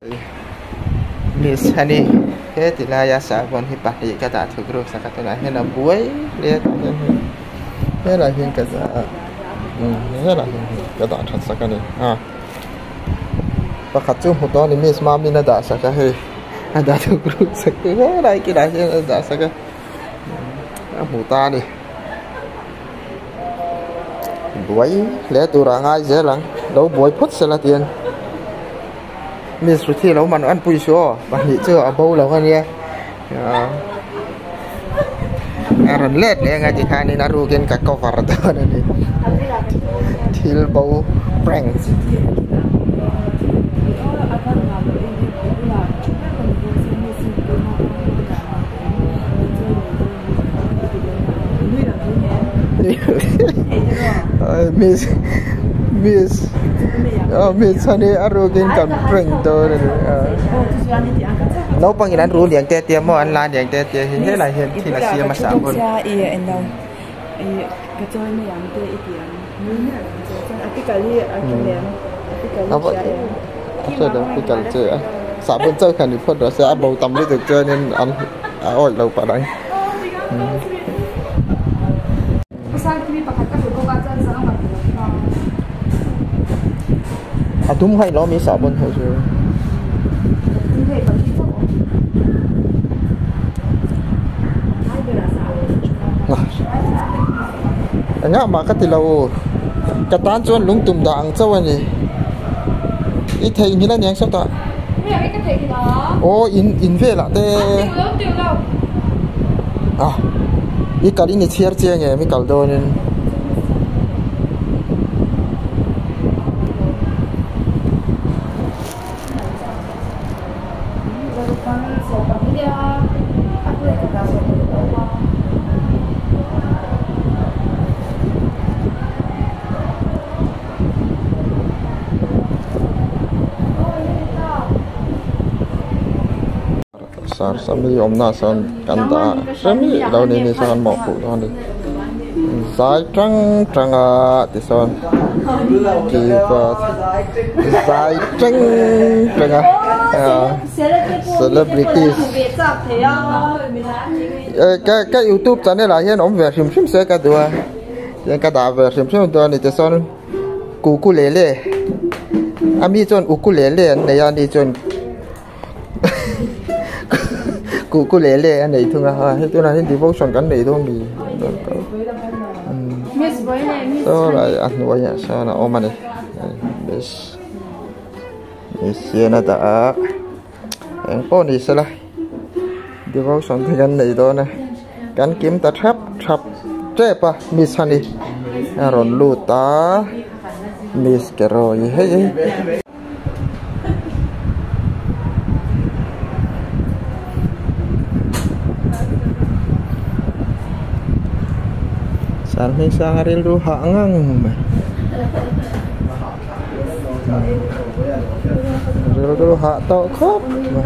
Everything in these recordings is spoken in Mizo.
Miss Honey he ti laia sahbawn hi pahnih ka dah thuk ruk sak a tunah hian a buai hle a tah hian hei helaiah hian ka dah a helaiah hian hei ka dah that sak a ni a pakhat chu hmu tawh a ni miss mamin a dah sak a hei a dah thuk ruk sak a helai kilah hian a dah sak a a hmu ta a ni buai hle turah a ngai zel ang lo buai phawt sela tihian. Miss Ruthie lo man an pui su aw pahnih chu a bo lo ania a rawn let leh anga tikhanin a rukin ka cover dawn a ni thil bo prank. Miss miss miss honey a rukin kan prank dawn a ni naupang in an ru lian te tia maw an la lian te tia hi helai hian thil a siam a sah hun sahbawn chauh khan i phawt rawh se a bo tam lutuk chuanin an a awih lo palh ang. A dum kha ilo mi sahbawn ho chu. Engah mah ka ti lo ka tan chuan lungtum dah ang chauh a ni. I theihnghilh a niang sawtah. Aw in in velah te ah i kal in i chhiar chiang em i kal dawnin. Sarsami awmna ah sawn kan dah a hremi lo ni ni sawn mawhphuh dawn a ni zai tang tang a tisawn zai tang tang a celebrities ka youtube channel ah hian awm ve hrim hrim se ka duh a. Tihian ka dah ve hrim hrim dawn a ni tichuan ukulele a mi chuan ukulele an nei a ani chuan ukulele a nei thung a hei tunah hian devotion kan nei dawn mi saw lai a hnuaiah sawn a awm a ni miss miss hian a dah a eng pawh ni sela devotion te kan nei dawn a kan kim ta thap thap tep a miss a ni a rawn lut a miss kerawi hei. Sarhming sanga rilru hah ngang mai. Rilru hah tawh khawp mai.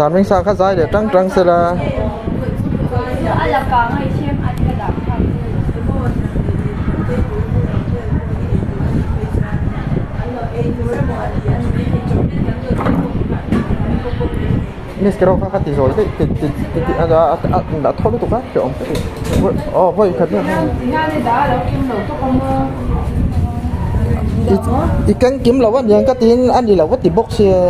Sarhming sa kha zai leh tang tang sela. Miss kero kha ka ti zawi daih ti ti ti ti a a a thaw lutuk a hre awm ka ti aw vawi khat i keng kim lo a niang ka tiin a ni lo ka ti bawk sia.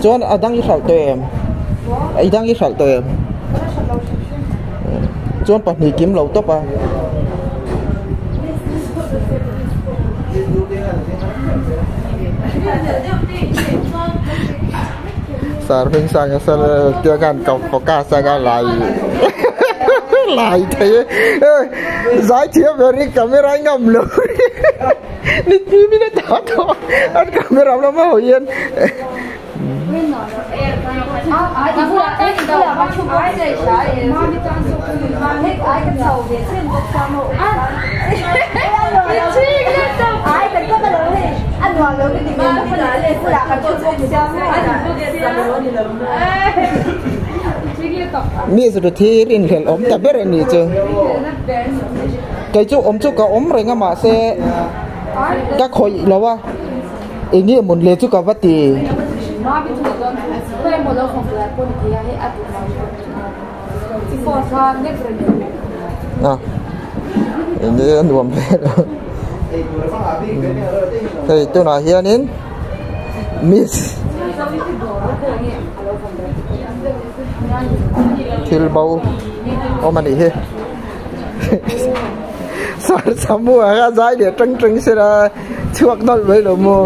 Chuan a dang i hralh tawh em? I dang i hralh tawh em? Chuan pahnih kim lo tawp a. Sar hming sang a sar tia khan ka focus a ka lai lai thei e zai thiam ber hi camera ngam lo ni ti mi na ta tawh an camera lama hawi hian. Miss Ruthi rinhlelh awm ta ber a nih chu. Kei chu awm chu ka awm reng a mahse ka khawih lo a eng nge mawn le chu ka va ti. A eng nge a nuam hle lo hei tunah hianin miss thil bo awm a nih hi sar samua kha zai leh tang tang sela chhuak nawlh mai lo maw.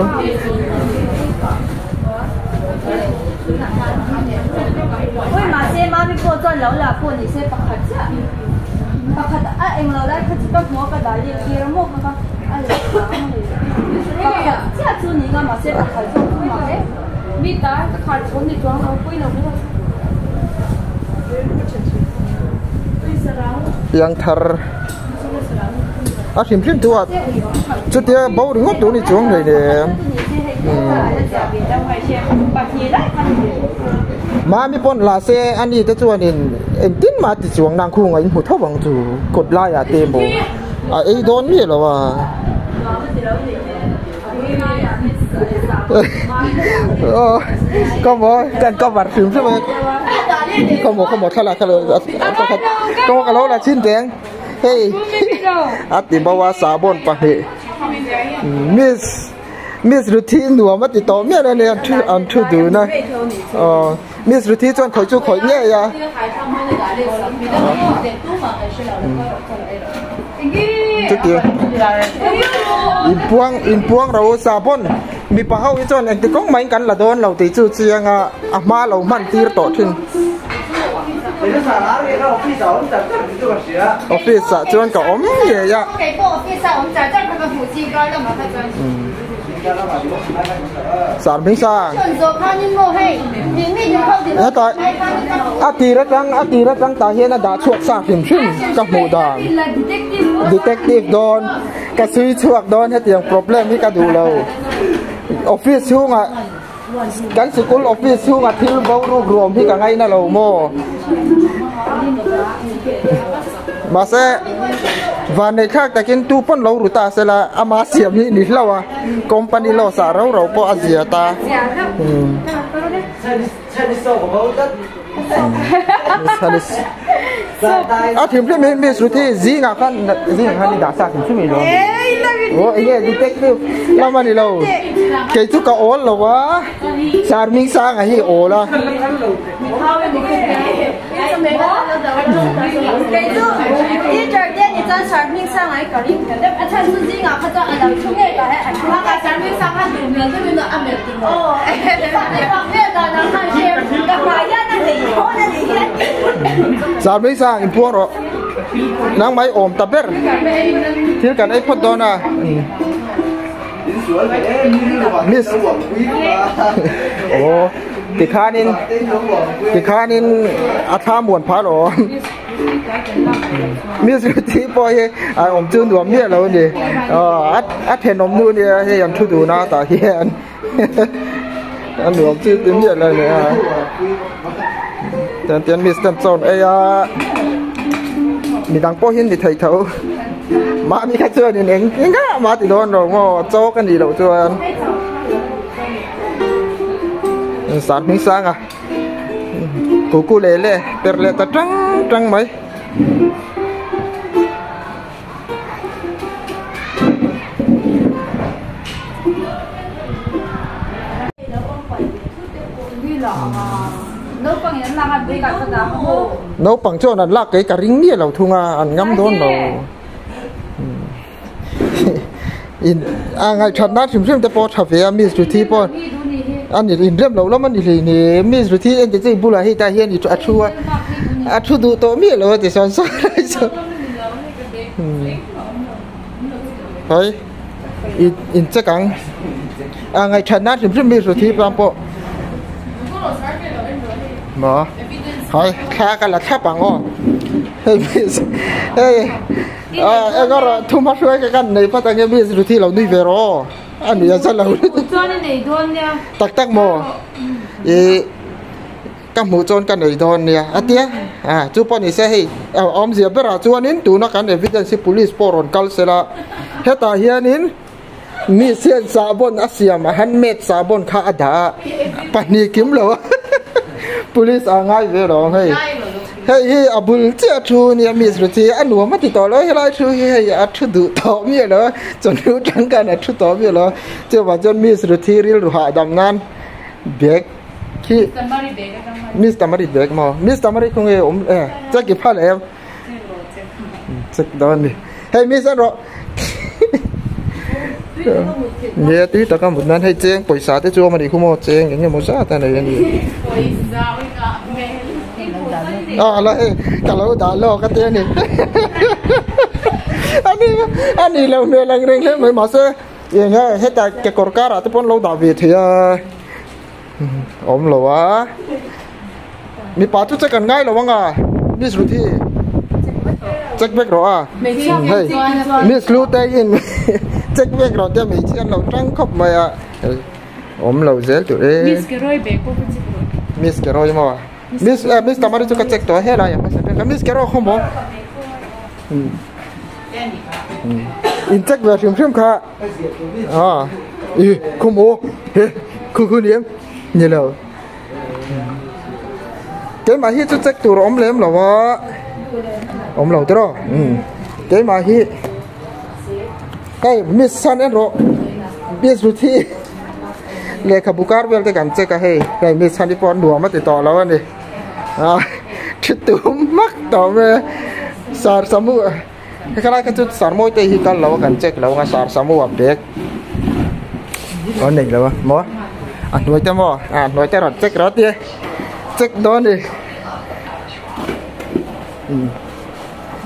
Piang thar a hrim hrim thu a chutia bo ringawt tur ni chuang hlei nem mami pawn la se ani te chuanin engtin mah ti chuang nang khung a inhmu tho ang chu kawt laiah te emaw a ei dawn miah lo a. Có mo kan cover hrim hrim a có mo có mo thlalak kha lo pakhat có mo ka lo la chin teng hei a ti bo a sahbawn pahnih miss miss Ruthi nuam a ti tawh miah lo a ni an thu dun a aw miss Ruthi chuan khawih chu khawih ngei a. Chuti inpuang inpuang ro sahbawn mipa ho hi chuan engti kawng mahin kan la dawn lo tih chu chiang a a hma lo hman tir tawh thin. Office ah chuan ka awm ngei a. Sar hming sang. Heta a tir atang a tir atang tah hian a dah chhuak sa hrim hrim ka hmuh dan. Detective dawn ka sui chhuak dawn hetiang problem hi ka duh lo. Office chhungah kan sikul office chhungah thil bo ruk ruam hi ka ngaina lo maw. Mahse vanneih thlak takin tu pawn lo ru ta sela ama siam hi ni hlauh a company loss ah rau rau pawh a zia ta a thim hrim hi miss Ruthi zingah khan zingah khan i dah sa thim hrim i lo aw enge detective lam a ni lo kei chu ka awl lo a charming sanga hi awl a. Charming sang inphuang rawh nangmah i awm ta ber thil kan ei phawt dawn a. Miss aw tikhanin tikhanin a thla muan phah lo Miss Ruthi pawh hi a awm chu nuam miah lo a ni aw a thenawm nu nia hei an thu dun a tah hian a nuam chu ti miah lo a ni a tiang tiang Miss ten chawn ei a midang pawh hi an ni thei tho. Mahni kha chuanin eng engah mah ti dawn lo maw chaw ka nih loh chuan sar hming sang a kuku leh leh per leh ta tang tang mai. Naupang chuan an lak kei ka ring miah lo thung a an ngam dawn lo in a ngaihthat nan hrim hrim te pawh a tha ve a miss Ruthi pawh a ni inrem loh lam a ni hlei ni miss Ruthi ente chu i bulah hei tah hian a thu a a thu duh tawh miah lo a ti sawn sawn lai chuan hai in check ang a ngaihthat nan hrim hrim miss Ruthi tan pawh maw hai thla ka la thlap ang aw hei miss hei ah eng erawh thuma hruai ka kan nei phawt ang e miss Ruthi lo nui ve rawh aw. A nuih a za lo lutuk. Chuan i nei dawn nia. Tak tak maw? I ka hmuh chuan ka nei dawn nia a tia. A chu pawh ni se hei awmzia berah chuanin tuna kan evidence hi police pawh rawn kal sela hetah hianin miss hian sahbawn a siam a handmade sahbawn kha a dah a pahnih kim lo a police ah ngai ve lo ang hei. Hei hi a bul chiah thu nia miss Ruchi a nuam a ti tawh lo helai thu hi hei a thu duh tawh miah lo a chawhnu tang khan a thu tawh miah lo a chuvang chuan miss Ruchi rilru hahdam nan bag khi Miss Tamari bag maw Miss Tamari khaw nge awm e check i phal em check dawn ni hei miss en rawh nia tui taka mut nan hei cheng pawisa te chu awm a nih khu maw cheng eng emaw zat a nei a ni a la hei ka lo dah lawk a tia ni ani ani lo hmel ang reng hle mai mahse eng nge heta kekawr karah te pawh an lo dah ve thei a awm lo a mipa chu check an ngai lo ang a miss Ruthi check vek rawh a hei miss lu te in check vek rawh tia hmeichhia an lo tang khawp mai a awm lo zel tur e miss Keroi bag pawh ka check rawh miss Keroi maw miss eh miss Tamari chu ka check tawh a helai ah hmasa ber miss Keroi khaw maw in check ve hrim hrim kha a ih khaw maw he khu khu ni em ni lo keimah hi chu check tur a awm lem lo a awm lo tiraw umm keimah hi hei miss san en rawh miss ruthi lehkhabu kar vel te kan check a hei hei miss san hi pawh a nuam a ti tawh lo a ni a thi tum hmak tawh mai a sar samu Heklai kha chu sarmawi te hi kal lo a kan check lo anga sar samu a bag an nei lo a maw a hnuai te maw a hnuai te rawn check rawh tia check dawn a ni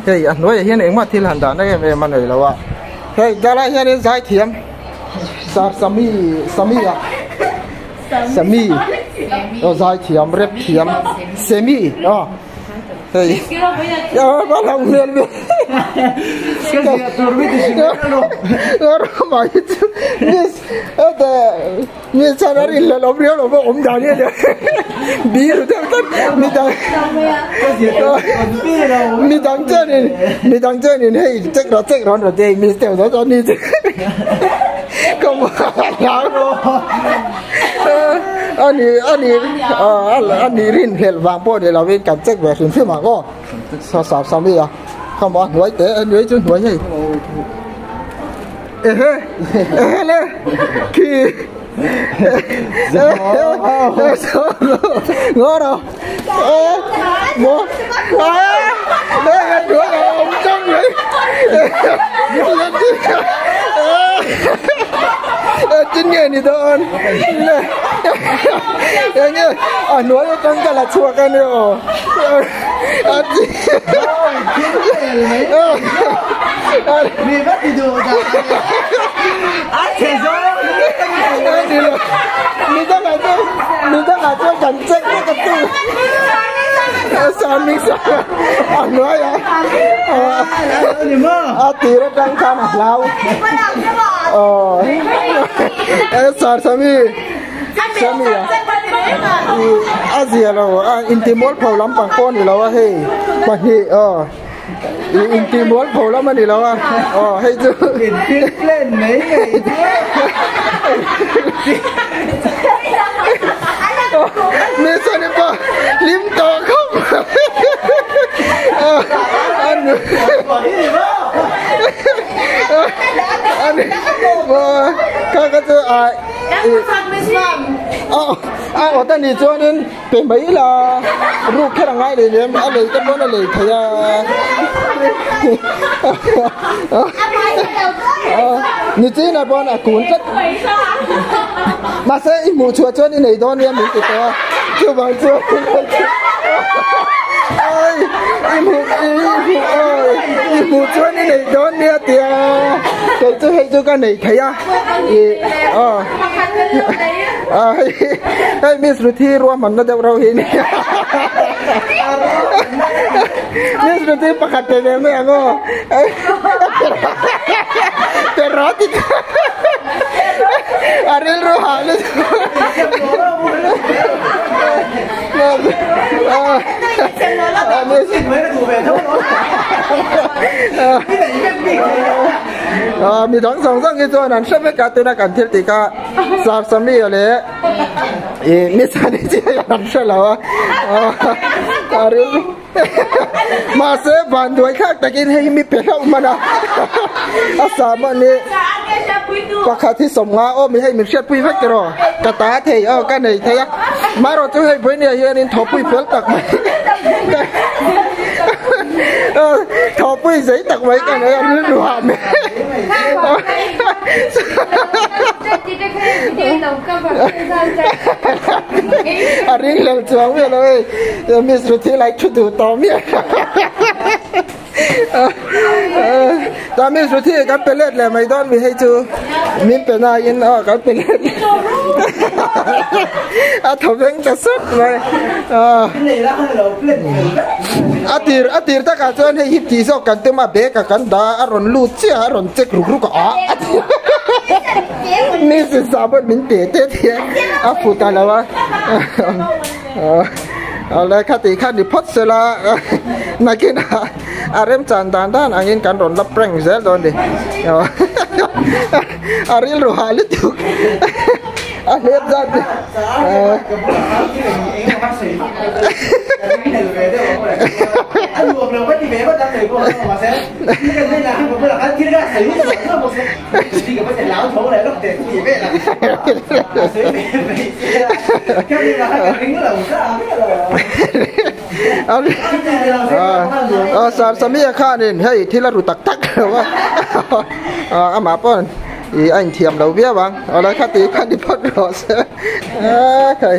hei a hnuaiah hian engmah thil han dahna em em a nei lo a hei tlaiah hianin zaithiam sar sami sami ah sami aw zaithiam rep thiam semi aw. Hei. Ya ba lo hmel ve. Ka zia tur mi ti hrim em lo. Ro mai chu. Miss ete miss chan a rin lo riau lo awm dan hi ani. Bir deuh tlat mi dang. Ka zia tur mi lo. Mi dang chuanin mi dang chuanin hei check rawh check rawh an rawn ti a miss deuh zawt zawt ni chu. Ka ani ani ani rin hlelh vang pawh ni lovin kan check ve hrim hrim ang aw sa sa sa mi a khawmaw a hnuai teh a hnuai chu hnuai hei ehe ehe le khi ngó đâu maw awm chang mai tin nge ni dawn enge a hnuai atang ka la chhuak a nia aw midangah chuan kan check vek a tu a hnuai ah a tir atang khan a hlau aw sar sami sami a a zia lo a inti mualpho lampang pawh a ni lo a hei pahnih aw inti mualpho lam a ni lo a aw hei chu Miss ani pawh hlim tawh khawp ani kha kha chu a a awt a nih chuanin pe mai ila ruk kher a ngai leh lem a lei te pawn a lei thei a nichinah pawn a kun tlat mahse i hmuh chhuah chuan i nei dawn nia min ti tawh a chuvang chuan ai i hmuh i hmuh ai i hmuh chuan i nei dawn nia tia kei chu hei chu ka nei thei a i aw hei hei miss Ruthi ruahmanna deuh reuh hi nia miss Ruthi pakhat pe ve mai ang aw. Pero ti. A rilru hah lutuk. Mi dang zawng zawng hi chuan an hre vek a tuna kan thil tih kha Sir Sammy leh Miss Honey chi an hre lo a a rilru mahse vanduai thlak takin hei hi mi pe hlauh hman a a sahbawn hi pakhat hi sawmnga awm hi hei min hriatpui vek tiraw ka ta thei aw ka nei thei a marawh chu hei vawinia hianin thawhpui fel tak mai thawhpui zei tak mai ka nei a rilru hah mai a ring hlel chuang miah lo hei Miss Ruthi lai thu duh tawh miah ta Miss Ruthi kan pe let leh mai dawn mi hei chu min pe na in aw kan pe let a thaw veng ta sut mai a tir a tir takah chuan hei hi tih zawk kan tum a bag ah kan dah a rawn lut chiah a rawn check ruk ruk a a ti Miss Sabon min pe te te a fu ta lo a. Awle khati khan ni phawt sela nakin a remchan dan dan angin kan rawn la prank zel dawn ni a rilru hah lutuk a hlep zat ni Sir Samia khanin hei thil a ru tak tak lo a amah pawh ih a inthiam lo viau ang awle khati khan i phawt rawh se a khai.